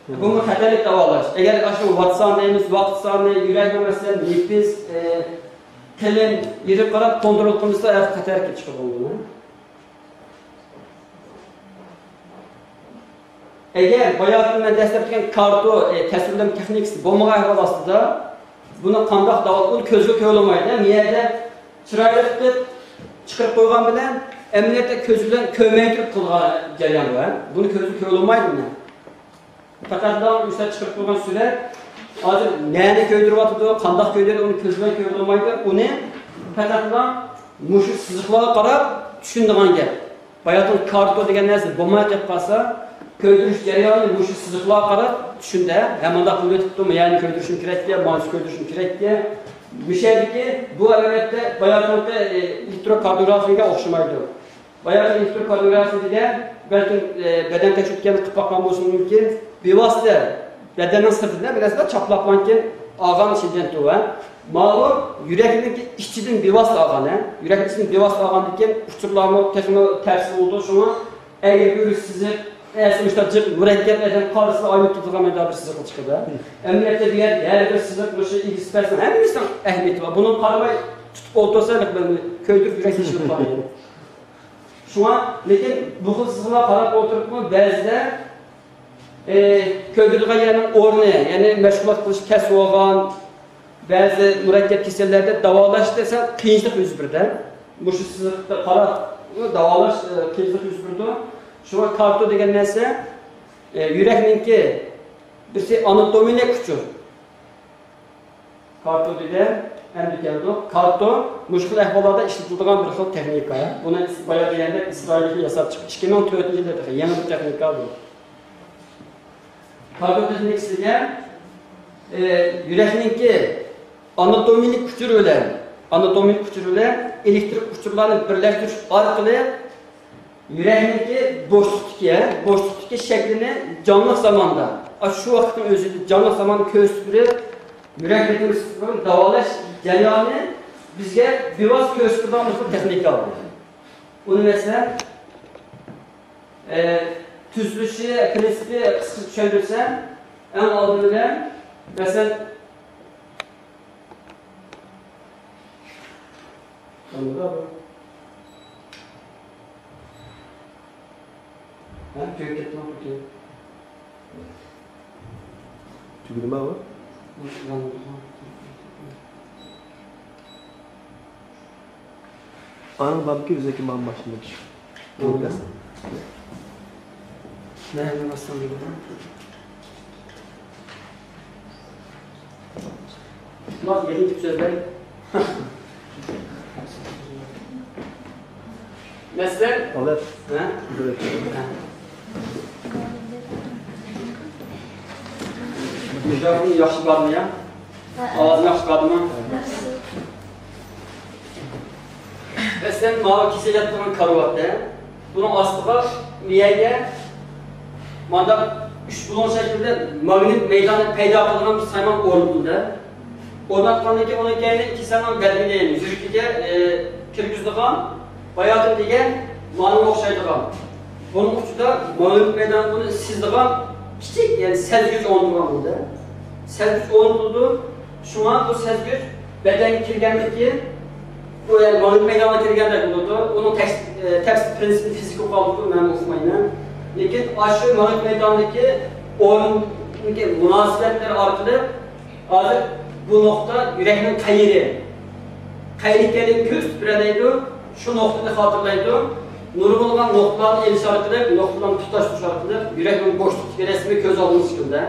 بۇمۇ خەتەرلىك داۋالاش. ئەگەر ئاشۇ ۋات سانى دەيمىز، ۋاقىت سانى، يۈرەكنىڭ مەسىلەن، نېپىز، ئى، قېلىن، يېرىگە قاراپ كونترول قىلمىسا، ھەر خىل خەتەر كېلىپ چىقىدۇ بۇنىڭ. ئەگەر باياتىن مەن دەسلەپ دېگەن كارتو، ئى، تەسۋىرلەم تېخنىكىسى بولمىغان ئەھۋال ئاستىدا، بۇنى قانداق داۋالاپ، ئۇنى كۆزگە كۆرۈلمەيدۇ. مۇ يەردە چىرايلىق قىلىپ چىقىرىپ قويغان بىلەن، ئەمەلىيەتتە كۆز بىلەن كۆرمەي تۇرۇپ قىلغان جەريان بار. بۇنى كۆزگە كۆرۈلمەيدۇ بۇنى. پەقەتلا ئۇ ئىشلار چىقىرىپ قويغان سۈرەت، ھازىر نەنى كۆيدۈرۈۋاتىدۇ، قانداق كۆيدۈرىدۇ، ئۇنى كۆز بىلەن كۆرۈلمەيدۇ. ئۇنى پەقەتلا مۇشۇ سىزىقلارغا قاراپ چۈشىنىدىغان گەپ. باياتىن كارتو دېگەن نەرسە بولماي قېلىپ قالسا، كۆيدۈرۈش جەريانى مۇشۇ سىزىقلارغا قاراپ چۈشىنىدۇ. ھە، مانداق بولۇۋېتىپتۇ، يەنى كۆيدۈرۈشۈم كېرەككەن، مانىسى كۆيدۈرۈشۈم كېرەككەن. مۇشۇ يەردىكى بۇ ئەمەلىيەتتە باياتىنقى، ئى، ئېلېكتروكاردىيوگرافىيەگە ئوخشىمايدۇ. باياتىن ئېلېكتروكاردىيوگرافىيە دېگەن بەلكىم، ئى، بەدەن تەكشۈرتكەن قىلىپ باققان بولۇشى مۇمكىن. بىۋاسىتە بەدەننىڭ سىرتىدىن بىر نەرسىلەر چاپلاپلانكىن ئالغان شىددەت تۇ ۋە ماۋۇ يۈرەكنىڭكى ئىچىدىن بىۋاسىتە ئالغان، ھە؟ يۈرەكنىڭ ئىچىدىن بىۋاسىتە ئالغاندىن كېيىن ئۇچۇرلارمۇ تېخىمۇ تەرسى بولىدۇ. شۇڭا ئەگەر بىر سىزىق، ئەسلى مۇشۇنداق جىق مۇرەككەپ ئادەم قارىسىلا ئاينىپ تۇرىدىغان مۇنداق بىر سىزىقلا چىقىدۇ. ئەمەلىيەتتە دېگەن ھەر بىر سىزىق مۇشۇ ئېگىز پەسنىڭ ھەممىسىنىڭ ئەھمىيىتى بار. بۇنىڭغا قارىماي تۇتۇپ ئولتۇرسا، بىر كۆيدۈرۈپ يۈرەك تېشىلىپ قالىدۇ. شۇڭا، لېكىن بۇ خىل سىزىقلارغا قاراپ ئولتۇرۇپمۇ بەزىدە، ئى، كۆيدۈرىدىغان يەرنىڭ ئورنى، يەنى مەشغۇلات قىلىش تەس بولغان، بەزى مۇرەككەپ كېسەللەردە داۋالاشتا سەل قىيىنچىلىق يۈز بېرىدۇ. مۇشۇ سىزىققا قاراپ داۋالاش، ئى، قىيىنچىلىق يۈز بېرىدۇ. شۇڭا كارتو دېگەن نەرسە، ئى، يۈرەكنىڭكى بىرسى ئاناتومىيەلىك ئۇچۇر. كارتو دېدى، ئەمدى كەلدۇق. كارتو مۇشۇ خىل ئەھۋاللاردا ئىشلىتىلىدىغان بىر خىل تېخنىكا. بۇنى بايا دېگەندەك ئىسرائىللىكلار ياساپ چىقتى. ئىككى مىڭ تۆتىنچى يىلدا يېڭى بىر تېخنىكا بۇ. كارتو تېخنىكىسى دېگەن، ئى، يۈرەكنىڭكى ئاناتومىيىلىك ئۇچۇر بىلەن، ئاناتومىيىلىك ئۇچۇر بىلەن ئېلېكترىك ئۇچۇرلارنى بىرلەشتۈرۈش ئارقىلىق يۈرەكنىڭكى بوشلۇقتىكى، ھە، بوشلۇقتىكى شەكلىنى جانلىق زاماندا، ئاشۇ شۇ ۋاقىتنىڭ ئۆزىدە جانلىق زاماندا كۆرسىتىپ بېرىپ، يۈرەك رىتىمى سىقىلغان داۋالاش جەريانى بىزگە بىۋاسىتە كۆرسىتىدىغان بىر خىل تېخنىكا بۇ. ئۇنى مەسىلەن، ئە، تۈزۈلۈشى، پىرىنسىپى قىسقىچە چۈشەندۈرسەم، ئەڭ ئالدى بىلەن، مەسىلەن، ھە، كۆرۈپ كەتتىڭىز بۇ كېيىن. تۈگىدىما بۇ؟ ئانىڭ بارمىكى ئۆزىكى ماڭا ماشىنىدىكى شۇ. مەن باشلىدىم. شۇنداق يېقىن كېلىپ سۆزلەي. مەسىلەن، ھە؟ مىكروفون ياخشى بارمۇ يا؟ ئاۋازىم ياخشى بارمۇ؟ مەسىلەن، ماۋۇ كېسەك ياتىدىغان كارىۋات، ھە؟ بۇنىڭ ئاستىغا مىيەگە مانداق ئۈچ بۇلۇڭ شەكلىدە ماگنىت مەيدانى پەيدا قىلىدىغان بىر سايمان ئورنىتىلدى. ئورناتقاندىن كېيىن ئۇنىڭ كەينىدىن كېسەلنىڭ بەدىنىگە، يۈرىكىگە، ئە، كىرگۈزىدىغان باياتىن دېگەن مانىغا ئوخشايدىغان. بۇنىڭ ئۇچىدا ماگنىت مەيدانى بۇنى سىزىدىغان كىچىك، يەنى سەزگۈچ ئورنىتىلغان بولدى. سەزگۈچ ئورنىتىلىدۇ. شۇڭا بۇ سەزگۈچ بەدەنگە كىرگەندىن كېيىن، بۇ يەنى ماگنىت مەيدانىغا كىرگەندەك بولىدۇ. ئۇنىڭ تەكس-، ئە، تەپسىلىي پىرىنسىپىنى فىزىكا ئوقۇغان بولدۇم، مەن ئوقۇمايمەن. لېكىن ئاشۇ ماگنىت مەيدانىدىكى ئورۇندىكى مۇناسىۋەتلەر ئارقىلىق ھازىر بۇ نۇقتا يۈرەكنىڭ قەيىرى، قەيەردە ئىكەنلىكىنى كۆرسىتىپ بېرەلەيدۇ. شۇ نۇقتىنى خاتىرىلەيدۇ. نۇرغۇنلىغان نۇقتىلارنى ئېلىش ئارقىلىق، نۇقتىلارنى تۇتاشتۇرۇش ئارقىلىق يۈرەكنىڭ بوشلۇقتىكى رەسىمى كۆز ئالدىمىزغا كېلىدۇ.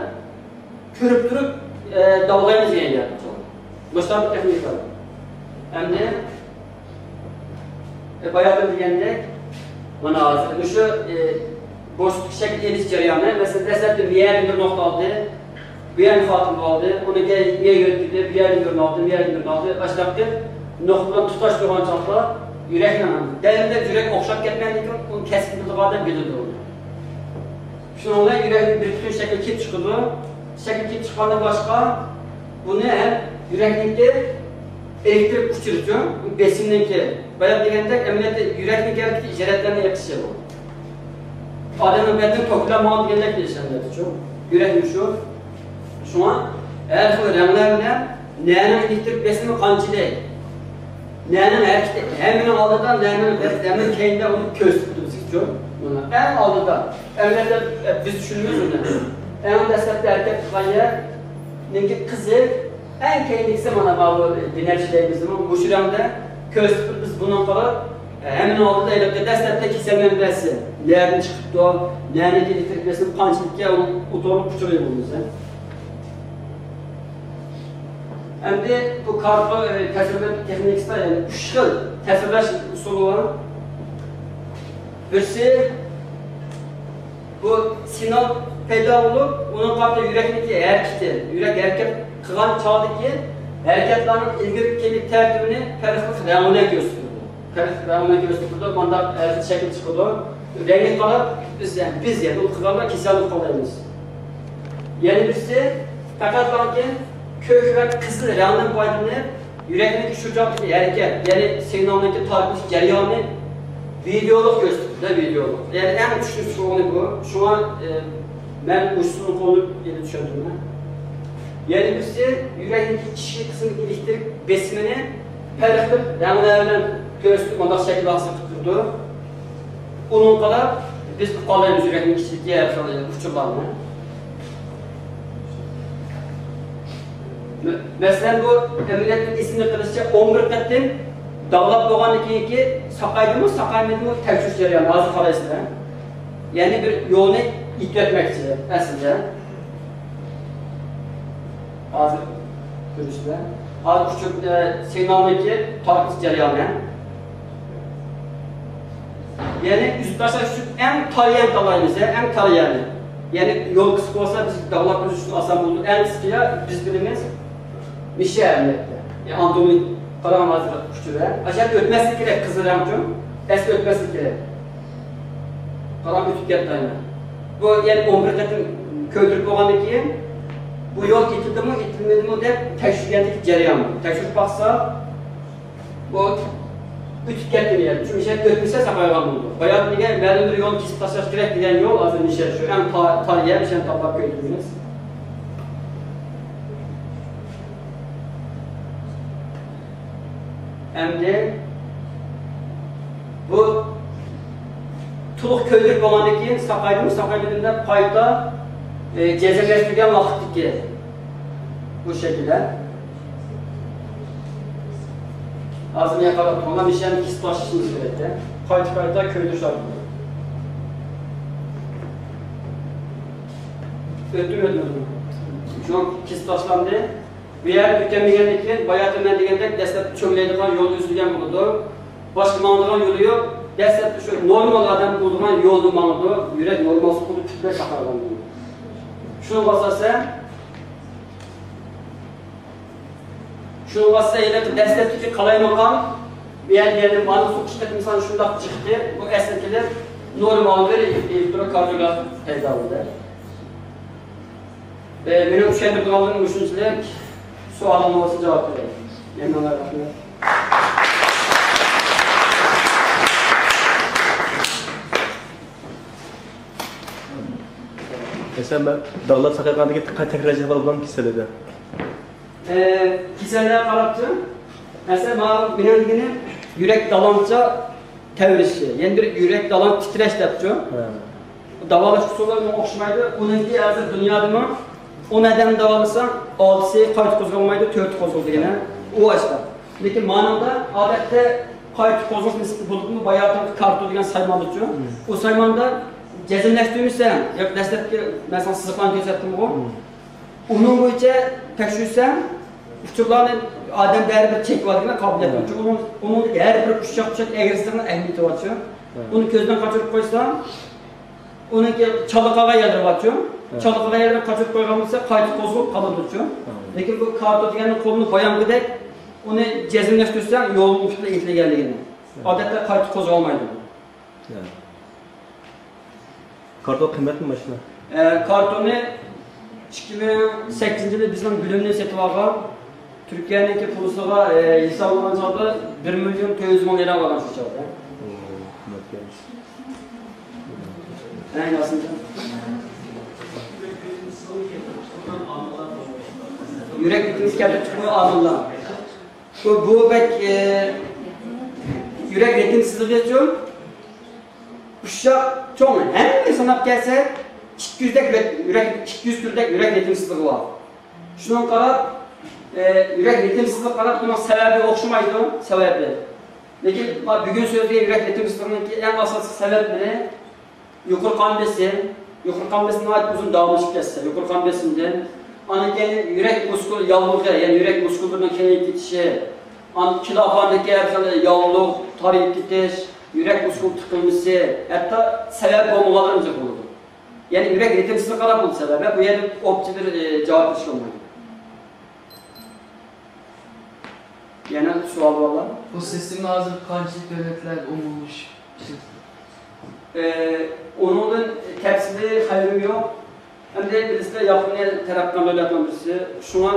كۆرۈپ تۇرۇپ، ئە، داۋالايمىز دېگەن گەپ. مۇشۇنداق بىر تېخنىكا. ئەمدى، ئە، باياتىن دېگەندەك، مانا ھازىر مۇشۇ، ئە، بوشلۇق شەكىل ئېلىش جەريانى، مەسىلەن، دەسلەپتە مىيەدىن بىر نۇقتا ئالدى، بۇ يەرنى خاتىرىلىۋالدى، ئۇنى كەينىگە يۆتكىدى، بۇ يەردىن بىرنى ئالدى، بۇ يەردىن بىرنى ئالدى، ئاشۇنداق قىلىپ نۇقتىلارنى تۇتاشتۇرغان چاغدا يۈرەكنىڭ دەلدە يۈرەك ئوخشاپ كەتمەيدىكى ئۇنى كەسكىن بىلىدىغان ئادەم بىلىدۇ. شۇنىڭ بىلەن يۈرەكنىڭ بىر پۈتۈن شەكلى كېلىپ چىقىدۇ. شەكىل كېلىپ چىققاندىن باشقا، بۇنى ھەم يۈرەكنىڭكى ئېلېكترىك ئۇچۇرىچۇ، بېسىمنىڭكى، بايا دېگەندەك، ئەمەلىيەتتە يۈرەكنىڭ ھەرىكىتى ئىجرەتلەرنى ئېقىشى بۇ. ئادەمنىڭ بەدىنى توكلار ماڭىدۇ دېگەندەك دېيىش ئەمەلىيەتتىچۇ. يۈرەكمۇ شۇ. شۇڭا ھەر خىل رەڭلەر بىلەن نەنىڭ ئېلېكترىك بېسىمى قانچىلىك؟ نەنىڭ ھەرىكىتى ھەممىنىڭ ئالدىدا، نەنىڭ ھەممىنىڭ كەينىدە ئۇنى كۆرسىتىپ تۇرىمىزچۇ. بۇنى ئەڭ ئالدىدا، ئەمەلىيەتتە، بىز چۈشىنىمىز ئۇنى. ئەڭ دەسلەپتە ھەرىكەت قىلغان يەرنىڭكى قىزىل، ئەڭ كەينىدىكىسى مانا ماۋۇ بىنەپشە دەيمىزمۇ، مۇشۇ رەڭدە كۆرسىتىپ بىز بۇنىڭغا قاراپ، ھەممىنىڭ ئالدىدا ھېلىقى دەسلەپتە كېسەل مەنبەسى نەدىن چىقىپتۇ، نەنىڭكى ئېلېكترىك بېسىمى قانچىلىككەن، ئۇنىڭ ئوتتۇرىلىق ئۇچۇرى بولمىسا. ئەمدى بۇ كارتون، ئە، تەسۋىرلەش تېخنىكىسىدا، يەنى ئۈچ خىل تەسۋىرلەش ئۇسۇلى بار. بىرسى، بۇ سىگنال پەيدا بولۇپ، ئۇنىڭغا قارىتا يۈرەكنىڭكى ھەرىكىتى، يۈرەك ھەرىكەت قىلغان چاغدىكى ھەرىكەتلەرنىڭ ئىلگىرىكى كەينىدىكى تەرتىپىنى پەرقلىق رەڭ بىلەن كۆرسىتىدۇ. پەرقلىق رەڭ بىلەن كۆرسىتىدۇ، مانداق ھەرىكەت شەكلى چىقىدۇ. رەڭگە قاراپ بىز، يەنى بىز، يەنى ئۇ قىلغاندا كېسەلنى قوغدايمىز. يەنە بىرسى، پەقەتلەنكى كۆك ۋە قىزىل رەڭدىن پايدىلىنىپ، يۈرەكنىڭكى شۇ چاغدىكى ھەرىكەت، يەنى سىگنالنىڭكى تارقىلىش جەريانىنى ۋىدېئولۇق كۆرسىتىدۇ، ۋىدېئولۇق. يەنى ئەڭ چۈشىنىشلىك بولغىنى بۇ. شۇڭا، ئە، مەن مۇشۇنى قوللىنىپ يەنە چۈشەندۈرىمەن. يەنە بىرسى، يۈرەكنىڭكى ئىچكى قىسمىدىكى ئېلېكترىك بېسىمىنى پەرقلىق رەڭلەر بىلەن كۆرسىتىپ، مۇنداق شەكىل ھاسىل قىلىپ تۇرىدۇ. ئۇنىڭغا قاراپ بىز ئۇقالايمىز يۈرەكنىڭ ئىچىدىكى ھەر خىل ئۇچۇرلارنى. مە-، مەسىلەن، بۇ ئەمەلىيەتتە ئېسىمدە قېلىشىچە، ئون بىر قېتىم داۋالاپ بولغاندىن كېيىنكى ساقايدىمۇ، ساقايمىدىمۇ تەكشۈرۈش جەريانى. ھازىر قارايسىلەر. يەنى بىر يولنى ئېيتىۋەتمەكچى ئەسلىدە. ھازىر كۆرۈشتە. ھازىر ئۇچۇر، ئە، سىگنالنىڭكى تارقىتىش جەريانى. يەنى ئۈزۈپ تاشلاش ئۈچۈن ئەڭ تار يەرنى تاللايمىز، ھە، ئەڭ تار يەرنى. يەنى يول قىسقا بولسا، بىز داۋالاپ ئۈزۈش ئۈچۈن ئاسان بولىدۇ. ئەڭ قىسقا يەر بىز بىلىمىز مىشە ئەمەلىيەتتە. يەنى ئاناتومىي قاراڭ ھازىر ئۇچۇر، ھە. ئاشۇ يەردە ئۆتمەسلىك كېرەك، قىزىل رەڭچۇ. ئەسلى ئۆتمەسلىك كېرەك. ھارام ئۆتۈپ كەتتى ئاينا. بۇ يەنە ئون بىر قېتىم كۆيدۈرۈپ بولغاندىن كېيىن، بۇ يول ئېتىلدىمۇ، ئېتىلمىدىمۇ دەپ تەكشۈرگەندىكى جەريان. تەكشۈرۈپ باقسا، بۇ ئۆتۈپ كەتكەن يەر. شۇ يەر ئۆتمىسە ساقايغان بولىدۇ. باياتىنىگە مەلۇم بىر يولنى كېسىپ تاشلاش كېرەك دېگەن يول ھازىر نىشان شۇ. ئەڭ تا-، تار يەر نىشان تاپلاپ كۆيدۈردىڭىز. ئەمدى بۇ تولۇق كۆيدۈرۈپ بولغاندىن كېيىن ساقايدىمۇ، ساقايمىدىمۇ دەپ قايتا، ئى، جەزملەشتۈرگەن ۋاقىتتىكى بۇ شەكىلدە. ھازىر مېنى قاراپ تۇرۇڭلار، مىشەنى كېسىپ تاشلىشىمىز كېرەك. قايتا، قايتا كۆيدۈرۈش ئارقىلىق. ئۆتتۈم، ئۆتمىدىم. شۇ كېسىپ تاشلاندى. بۇ يەردىن ئۆتەلمىگەندىن كېيىن، باياتىن مەن دېگەندەك، دەسلەپتە چۆملەيدىغان يول ئۈزۈلگەن بولىدۇ. باشقا ماڭىدىغان يولى يوق. دەسلەپتە شۇ نورمال ئادەم بولىدىغان يولدا ماڭىدۇ. يۈرەك نورمال سوقىدۇ، پۈتۈنلەي ساقايغان بولىدۇ. شۇنىڭغا ئاساسەن، شۇنىڭغا ئاساسەن، ھېلىقى دەسلەپتىكى قالايمىقان، بۇ يەردە يەنە مانا سوقۇش قېتىمى سان شۇنداق چىقتى. بۇ ئەسلى كېلىپ نورمال بىر ئېلېكتروكاردىيوگراف پەيدا بولدى. ئە، مېنىڭ چۈشەندۈرىدىغانلىرىم مۇشۇنچىلىك. سوئالىڭ بولسا جاۋاب بېرەي. ھەممىڭلارغا رەھمەت. مەسىلەن، مەن داۋالغان ساقايغاندىكى تەكرار ئەھۋال بولامدۇ كېسەلدە؟ ئە، كېسەللەرگە قاراپچۇ؟ مەسىلەن، مانا مېنىڭ دېگىنىم يۈرەك دالانچا تەۋرىشى، يەنە بىر يۈرەك دالان تىترەش دەپچۇ. ھە. داۋالاش ئۇسۇللىرى ئوخشىمايدۇ. ئۇنىڭكى ھازىر دۇنيادىمۇ ئون ئادەمنى داۋالىساڭ، ئالتىسى قايتا قوزغالمايدۇ، تۆتى قوزغىلىدۇ يەنە. ئۇ ئاشتا. لېكىن مانىڭدا ئادەتتە قايتا قوزغىلىش نىسبىتى بولۇپمۇ باياتىنقى كارتو دېگەن سايمان بارچۇ. ھە. ئۇ سايماندا جەزملەشتۈرمىسەڭ، ياكى دەسلەپكى مەن ساڭا سىزىقلارنى كۆرسەتتىمغۇ؟ ھە. ئۇنىڭ بويىچە تەكشۈرسەڭ، ئۇچۇرلارنى ئادەم بەرىبىر چېكىۋالىدىغان قابىلىيەت بارچۇ. ئۇنىڭ، ئۇنىڭدىكى ھەر بىر ئۇششاق-چۈششەك ئەگرىسىنىڭ ئەھمىيىتى بارچۇ. ھە. ئۇنى كۆزدىن قاچۇرۇپ قويساڭ، ئۇنىڭكى چالا قالغان يەرلىرى بارچۇ. ھە. چالا قالغان يەرلىرىنى قاچۇرۇپ قويغان بولسا، قايتا قوزغىلىپ قالىدۇچۇ. ھە. لېكىن بۇ كارتو دېگەننىڭ قولىنى بايامقىدەك ئۇنى جەزملەشتۈرسەڭ، يولنىڭ ئۇچىدا ئېتىلگەنلىكىنى. ھە. ئادەتتە قايتا قوزغالمايدۇ. ھە. كارتون قىممەتمۇ ماشىنا؟ ئە، كارتوننى ئىككى مىڭ سەككىزىنچى يىلى بىزنىڭ بۆلۈمنى سېتىپ ئالغان. تۈركىيەنىڭكى پۇلىسىغا، ئە، ھېسابلىغان چاغدا بىر مىليون تۆت يۈز مىڭ لىرا بولغان شۇ چاغدا. ئوو، قىممەتكەن. ھە، ياسىنجان. يۈرەك رىتىمىسى كەلتۈرۈپ چىقىدۇ ئامىللار. بۇ، بۇ بەك، ئە، يۈرەك رىتىم سىزىقى ئۈچۈن ئۇششاق چوڭ، ھەممىنى ساناپ كەلسەك، ئىككى يۈزدەك يۈرەك، يۈرەك، ئىككى يۈز تۈردەك يۈرەك رىتىم سىزىقى بار. شۇنىڭغا قاراپ، ئە، يۈرەك رىتىم سىزىقىغا قاراپ، بۇنىڭ سەۋەبى ئوخشىمايدۇ، سەۋەبى. لېكىن ما بۈگۈن سۆزلىگەن يۈرەك رىتىم سىزىقىنىڭكى ئەڭ ئاساسلىق سەۋەبلىرى يۇقىرى قان بېسىم، يۇقىرى قان بېسىم ناھايىتى ئۇزۇن داۋاملىشىپ كەتسە، يۇقىرى قان بېسىمدىن، ئاندىن كېيىن يۈرەك مۇسكۇل ياللۇغى، يەنى يۈرەك مۇسكۇللىرىنىڭ كېڭىيىپ كېتىشى، ئاندىن كېلەپاندىكى ھەر خىل ياللۇغ، تارىيىپ كېتىش، يۈرەك مۇسكۇل تىقىلمىسى، ھەتتا سەۋەب بولمىغانلىرىمۇ بولىدۇ. يەنى يۈرەك رىتىمىسىغا قاراپ بولىدۇ سەۋەب. بۇ يەردە ئوپچە بىر، ئە، جاۋاب بېرىشكە بولمايدۇ. يەنە سوئال بارلا؟ بۇ سىستېما ھازىر قانچىلىك دۆلەتلەردە ئومۇملىشىپ ئىشلىتىلىدۇ؟ ئى، ئۇنىڭدىن تەپسىلىي خەۋىرىم يوق. ئەمدى بىلىسىلەر، ياپونىيە تەرەققىي قىلغان دۆلەتلەرنىڭ بىرسى. شۇڭا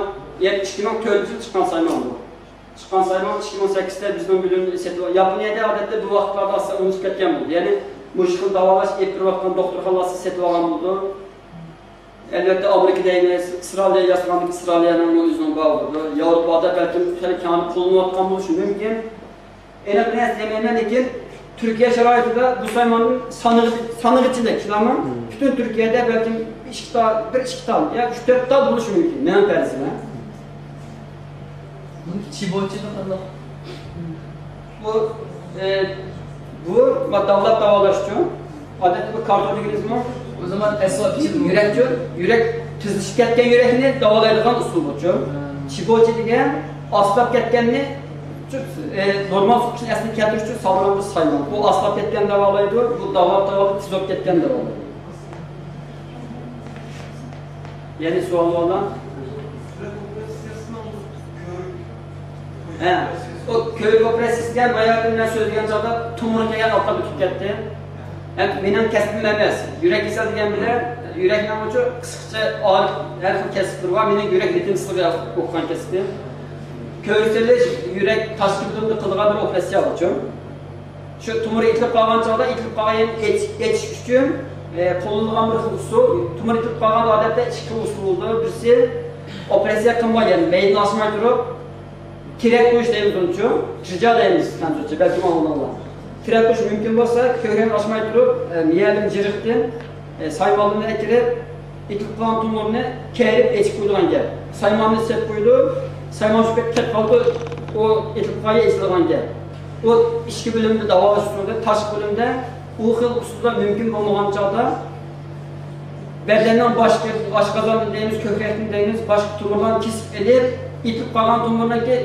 يەنە ئىككى مىڭ تۆتىنچى يىل چىققان سايمان بۇ. چىققان سايمان ئىككى مىڭ سەككىزدە بىزنىڭ بۆلۈمنى سېتىپ، ياپونىيەدە ئادەتتە بۇ ۋاقىتلاردا ئاستا ئۇنىشىپ كەتكەن بولىدۇ. يەنى مۇشۇ خىل داۋالاش ئېلىپ بېرىۋاتقان دوختۇرخانىلار ئاستا سېتىۋالغان بولىدۇ. ئەلۋەتتە، ئامېرىكا دەيمىز، ئىسرائىلىيە ياسىغاندىكى ئىسرائىلىيەنىڭ ئۆزىنىڭ بار بولىدۇ. ياۋروپادا بەلكىم خېلى كەڭ قوللىنىۋاتقان بولۇشى مۇمكىن. ئېنىق نەرسە دېمەيمەن، لېكىن تۈركىيە شارائىتىدا بۇ سايماننىڭ سانىغى، سانىغىچىلىك، شۇنداقمۇ؟ مم. پۈتۈن تۈركىيەدە بەلكىم ئىككى تال، بىر ئىككى تال يا ئۈچ تۆت تال بولۇشى مۇمكىن، مېنىڭ پەرىزىم. بۇنىڭ چىبوچىدا قانداق؟ بۇ، ئى، بۇ داۋلاپ داۋالاش ئۈچۈن ئادەتتە بۇ كارتون دېگىنىمىزمۇ؟ ئۇ زامان ئەسۋاب ئىچىدىمۇ؟ يۈرەكچۇ، يۈرەك تېزلىشىپ كەتكەن يۈرەكنى داۋالايدىغان ئۇسۇل بۇچۇ. ھە. چىبوچى دېگەن ئاستاپ كەتكەننى، ئى، نورمال سوقۇشنى ئەسلىگە كەلتۈرۈش ئۈچۈن سالغان بىر سايمان. بۇ ئاستاپ كەتكەننى داۋالايدۇ، بۇ داۋالاپ داۋالاپ تېز بولۇپ كەتكەننى داۋالايدۇ. يەنە سوئال بارمۇ؟ ھە، ئۇ كۆۋرۈك ئوپېراتسىيىسى دېگەن باياقى مەن سۆزلىگەن چاغدا تومۇر كەلگەن ئالقان ئۆتۈپ كەتتى. ھەم مېنىڭ كەسپىم ئەمەس. يۈرەك كېسەل دېگەن بىلەن يۈرەكنىڭ ئۇچۇ قىسقىچە ئار-، ھەر خىل كەسىپلىرى بار. مېنىڭ يۈرەك رىتىم سىزىقىغا ئوقۇغان كەسپىم. كۆرسىلىش، يۈرەك تاشقى بۆلۈمدە قىلىدىغان بىر ئوپېراتسىيە ئۇچۇن. شۇ تومۇر ئېتىلىپ قالغان چاغدا، ئېتىلىپ قالغان يەرنى ئېچ-، ئېچىش ئۈچۈن، ئە، قوللىنىدىغان بىر خىل ئۇسۇل. تومۇر ئېتىلىپ قالغاندا ئادەتتە ئىككى خىل ئۇسۇل بولىدۇ. بىرسى ئوپېراتسىيە قىلماي، يەنى مەيدىنى ئاچماي تۇرۇپ، تىرەك قويۇش دەيمىز ئۇنچۇ. رىجا دەيمىز فەنسۇزچە، بەلكىم ئاڭلىدىڭلار. تىرەك قويۇش مۇمكىن بولسا، كۆكرەكنى ئاچماي تۇرۇپ، ئە، مىيەلىم جىرىقتىن، ئە، سايمانلىرىنى ئەكىرىپ، ئېتىلىپ قالغان تومۇرنى كەيرىپ ئېچىپ قويىدىغان گەپ. سايماننى سېلىپ قويىدۇ، سايمان شۇ پەيت كەپ قالىدۇ، ئۇ ئېتىلىپ قالغان ئېچىلىدىغان گەپ. ئۇ ئىچكى بۆلۈمدە داۋالاش ئۇسۇلى، تاشقى بۆلۈمدە ئۇ خىل ئۇسۇلدا مۇمكىن بولمىغان چاغدا، بەدەننىڭ باشقا ئاشقازان دەيمىز، كۆكرەكنى دەيمىز، باشقا تومۇرلارنى كېسىپ ئېلىپ، ئېتىلىپ قالغان تومۇرنىڭكى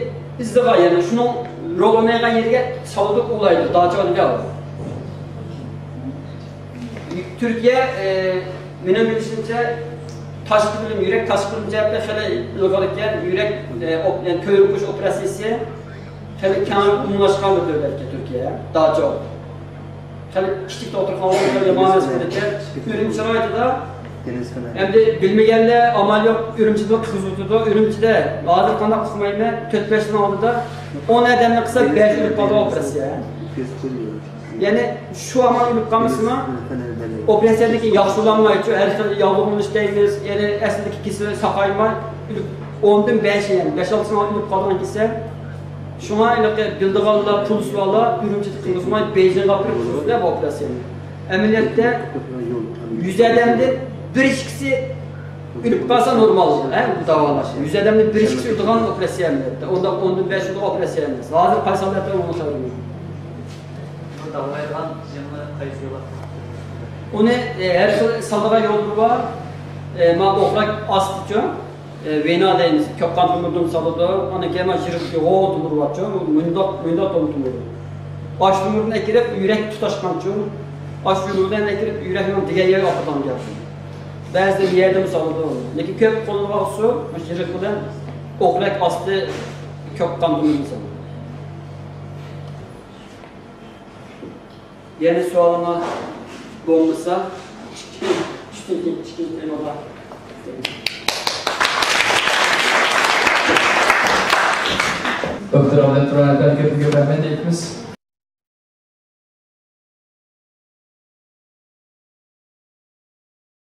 ئىزىغا، يەنى شۇنىڭ رول ئوينايدىغان يېرىگە سالىدۇ، ئۇلايدۇ، داچا دېگەن. تۈركىيە، ئە، مېنىڭ بىلىشىمچە، تاشقى بۆلۈم، يۈرەك تاشقى بۆلۈم جەھەتتە خېلى ئىلغار ئىكەن. يۈرەك، ئە، ئوپ-، يەنى كۆرۈك قويۇش ئوپېراتسىيىسى خېلى كەڭ ئومۇملاشقان بىر دۆلەتكەن تۈركىيە، داچا. خېلى كىچىك دوختۇرخانىلار يامان ئەمەس بولىدىكەن. ئۈرۈمچى رايونىدا ئەمدى بىلمىگەنلەر ئامال يوق، ئۈرۈمچىدە قىزىۋېتىدۇ. ئۈرۈمچىدە ھازىر قانداق قىلمايمەن، تۆت-بەش يىلنىڭ ئالدىدا ئون ئادەمنى قىلسا، بەش ئۆلۈپ قالىدىغان ئوپېراتسىيە. يەنى شۇ ھامان ئۆلۈپ قالمىسىمۇ، ئوپېراتسىيەدىن كېيىن ياخشىلانمايچۇ، ھەر خىل ياللۇغلىنىش دەيمىز، يەنى ئەسلىدىكى كېسىلى ساقايماي، ئۆلۈپ، ئوندىن بەشى، يەنى بەش-ئالتىسى ئۆلۈپ قالغان كېسەل. شۇڭا ھېلىقى بىلىدىغانلار، پۇلسىزلار ئۈرۈمچىدە قىلغۇزماي، بېيجىڭغا ئاپىرىپ قىلغۇزىدۇ بۇ ئوپېراتسىيەنى. ئەمەلىيەتتە يۈز ئادەمدىن بىر ئىككىسى ئۆلۈپ قالسا نورمال، ھە، داۋالاش. يۈز ئادەمدىن بىر ئىككىسى ئۆلىدىغان ئوپېراتسىيە ئەمەلىيەتتە. ئۇنداق ئوندىن بەش ئۆلىدىغان ئوپېراتسىيە ئەمەس. ھازىر قايسى ھالەتتە ئۇنىڭ خەۋىرى يوق. بۇ داۋالايدىغان يېڭى قايسى يول؟ ئۇنى، ئە، ھەر خىل سالىدىغان يوللىرى بار. ئە، مانا ئوكراك ئاستىچۇ، ئە، ۋېنا دەيمىز، كۆك قان تومۇردىن سالىدۇ. ئاندىن كېيىن مانا يىرىق غول تومۇر بارچۇ، مۇنداق، مۇنداق تومۇر تومۇر. ئاش تومۇردىن ئەكىرىپ يۈرەك تۇتاشقانچۇ، ئاش تومۇردىن ئەكىرىپ يۈرەكنىڭ دېگەن يەرگە ئاپىرىدىغان گەپ. بەزىدە بۇ يەردىمۇ سالىدۇ. لېكىن كۆپ قوللىنىدىغان ئۇسۇل مۇشۇ يىرىق بىلەن ئوكراك ئاستى كۆك قان تومۇردىن سالىدۇ. يەنە سوئالىڭلار بولمىسا، چۈشتىن كېيىن، چۈشتىن كېيىن تېمىغا. دوكتور ئابلەتتۇرغان ئەپەندىگە كۆپتىن كۆپ رەھمەت ئېيتىمىز.